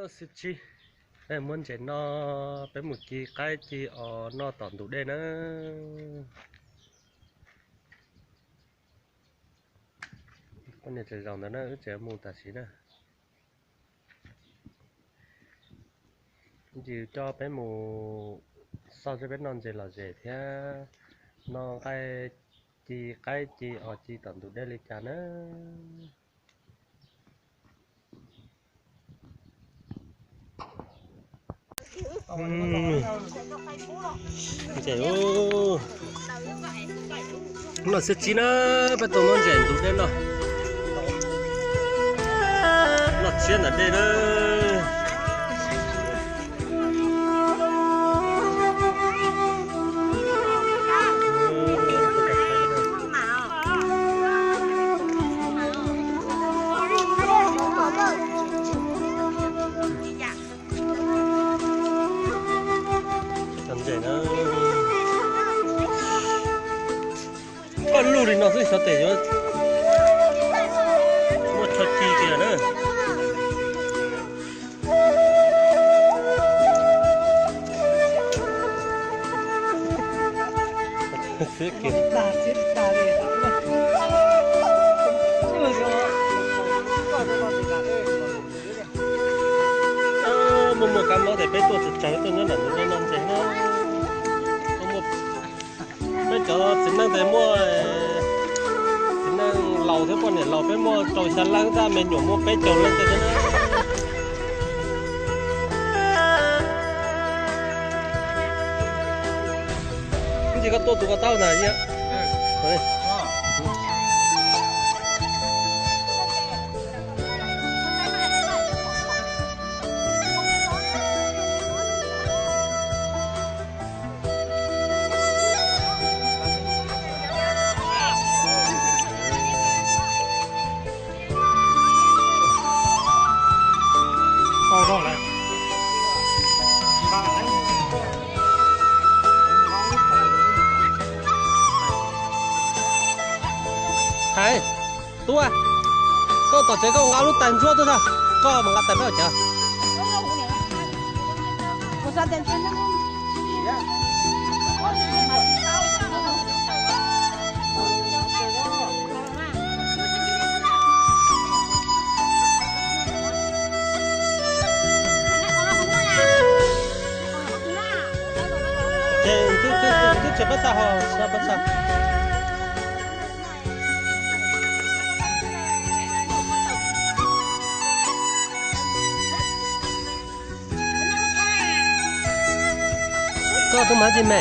Xib tsib, peb muab ntses no, peb mus ci qaib ci os noj tom ntug dej na. Poj niam tseem zaum ntawd na, wb tseem mus tam sim na. Yus coj peb mus xauj seb peb noj ntses lom zem thiab noj nqaij ci qaib ci os ci tom ntug dej li cas na. Ntses, hnub no xiab tsib na, peb tuaj muab ntses ntug dej noj, noj tshiab ntawm dej na. Ntses na, koj lug li no xwb xyov tes yuav muaj tsho ci kiag na. Muaj muaj kab mob tes peb tuaj tsis tsawg, tuaj nyob nram ntug dej noj ntses na. Peb cov txiv neej tes muaj, txiv neej laus thiab poj niam laus peb muaj rau xya leej, tab me nyuam muaj peb caug leej tes thiab na. Ib ntsis koj tuaj tus koj taub ntag. Hais, tub, koj tom tsev koj nqa lub tais ntsuab tuaj tag, koj mus nqa tais peb ua cas. Ces twb tsis pab xa ho, pab xa. Koj tus mas tsis me.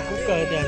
Kub kawg tiag.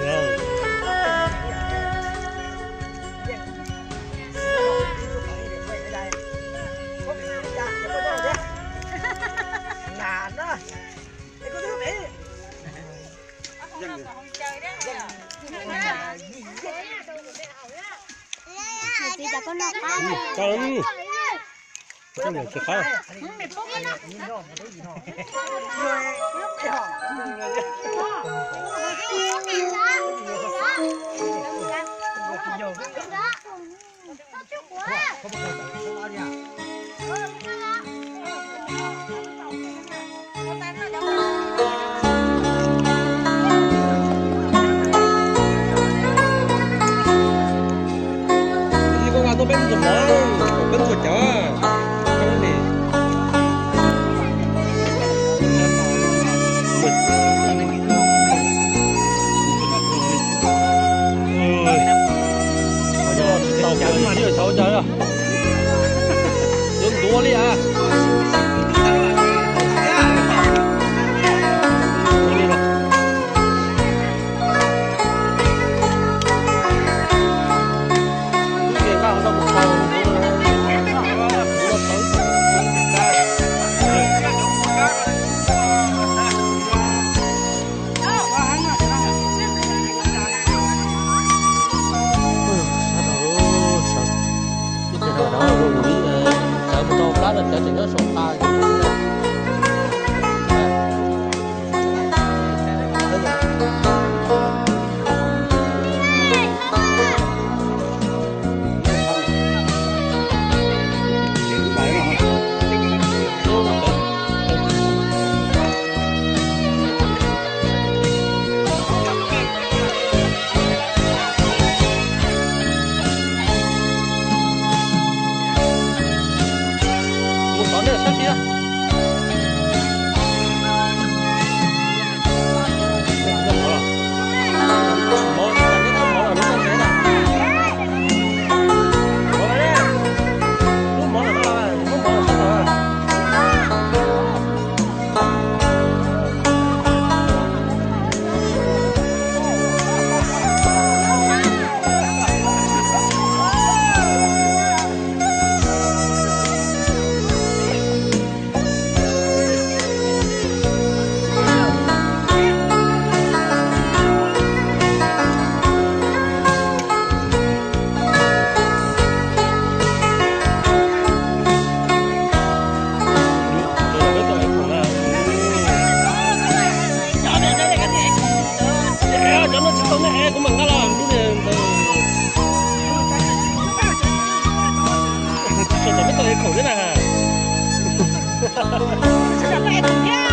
Koj nqa tuaj peb ntsuag mov, peb ntsuag cawv li. Tau nej es kuv mam nqa los nrub niag ntawd. Tsis tau, tsis tau es khaum thiab na.